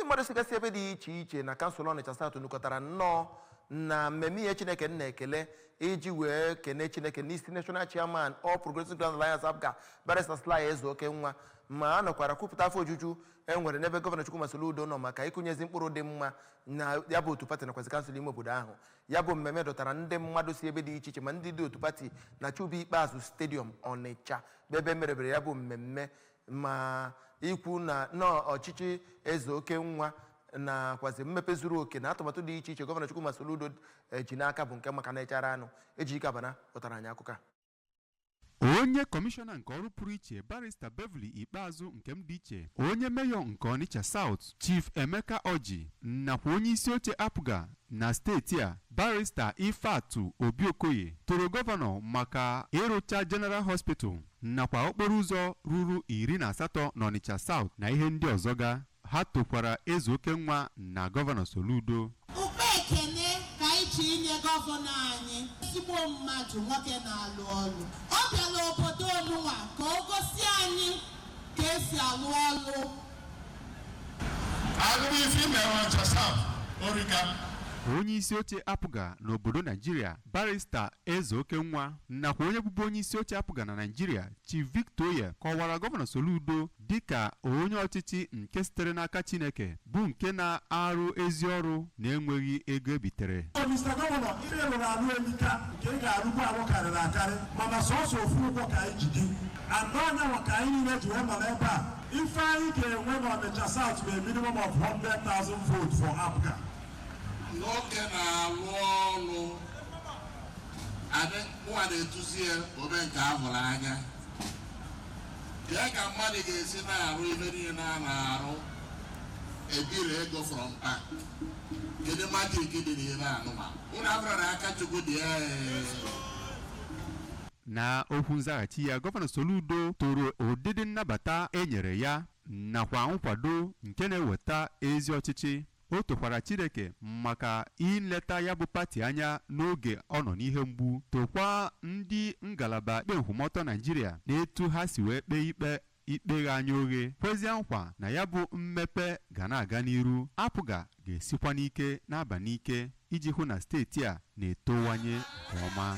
Mmadụ sigasị ebe dị iche iche na kansụl Ọnịcha South nukọtara nnọọ na mmemme ihe Chineke nna ekele iji wee kene Chineke n'isi National Chairman All Progressive Grand Alliance, APGA, Barrister Sly Ezeokenwa, ma a nọkwara kwupụta afọ ojuju e nwere n'ebe Gọvanọ Chukwuma Soludo nọ maka ịkụnyezi mkpụrụ dị mma na ya bụ otu pati nakwazi kansụl ime obodo ahụ. Ya bụ mmemme dọtara ndị mmadụ si ebe dị iche iche, ma ndị dị otu pati na Chuba Ikpeazụ Stadium, Ọnịcha, bụ ebe merebere ya bụ mmemme, ma ikwu na n'ọchịchị Ezeokenwa nakwazi mmepe zuru oke na atụmatụ dị iche iche Gọvanọ Chukwuma Soludo ji n'aka bụ nke maka na-echara anụ eji ike abana pụtara anyị akụkọ a. Onye kọmishọna nke ọrụ pụrụ iche, Barrister Beverly Ikpeazụ nke m dị iche, onye meyọ nke Onitsha South, Chief Emeka Oji, nakwa onye isi oche APGA na steeti a, Barrister Ifeatụ Obiokoye, toro gọvanọ maka ịrụcha General Hospital nakwa okporo ụzọ ruru 18 n'Onitsha South na ihe ndị ọzọ ga. Ha tokwara Ezeokenwa na Gọvanọ Soludo. Ukpe ekene ka anyị ji inye gọvanọ anyị, ezigbo mmadụ, nwoke na-alụ ọlụ. Ọ bịara obodo onunwa ka o gosi anyị ka esi alụ ọlụ. Agụrụ ife ime Ọnịcha South orika. Onye isi oche APGA n'obodo Naijiria, Barrister Ezeokenwa, nakwa onye bụbu onye isi oche APGA na Naijiria, Chief Victor, kọwara Gọvanọ Soludo dịka onye ọchịchị nke sitere n'aka Chineke, bụ nke na-arụ ezi ọrụ na-enweghị ego ebitere. Mr. Gọvanọ, ihe rụrụ arụ elika, nke ị ga-arụkwa arụ karịrị akarị, mana sọsọ ofu ụgwọ ka anyị ji gị anọ anyanwụ ka anyị niile ji wee nọ n'ebe a. Ife anyị ga-enwe n'Ọnịcha South bụ a minimum of 100,000 votes for APGA. Nwoke na-alụ ọrụ mụnwa na-etuzi ya ome nke ahụrụ anya kee ka mmadụ ga-esi na-arụ ife niile a na-arụ ebiri ego from bank. Kedu magic dị n'ihe anụma ụnụ abụrụ na aka Chukwu dị ya ee. Na okwu nzaghachi ya, Gọvanọ Soludo toro ụdịdị nnabata e nyere ya nakwa nkwado nke na-eweta ezi ọchịchị. O tokwara Chineke maka ileta ya bụ pati anya n'oge ọ nọ n'ihe mgbu, tokwa ndị ngalaba ikpe nkwụmọtọ Naijiria n'etu ha si wee kpee ikpe ikpeghe anya oghe, kwezie nkwa na ya bụ mmepe ga na-aga n'iru. APGA ga-esikwa n'ike na-aba n'ike iji hụ na steeti a na-etowanye nke ọma.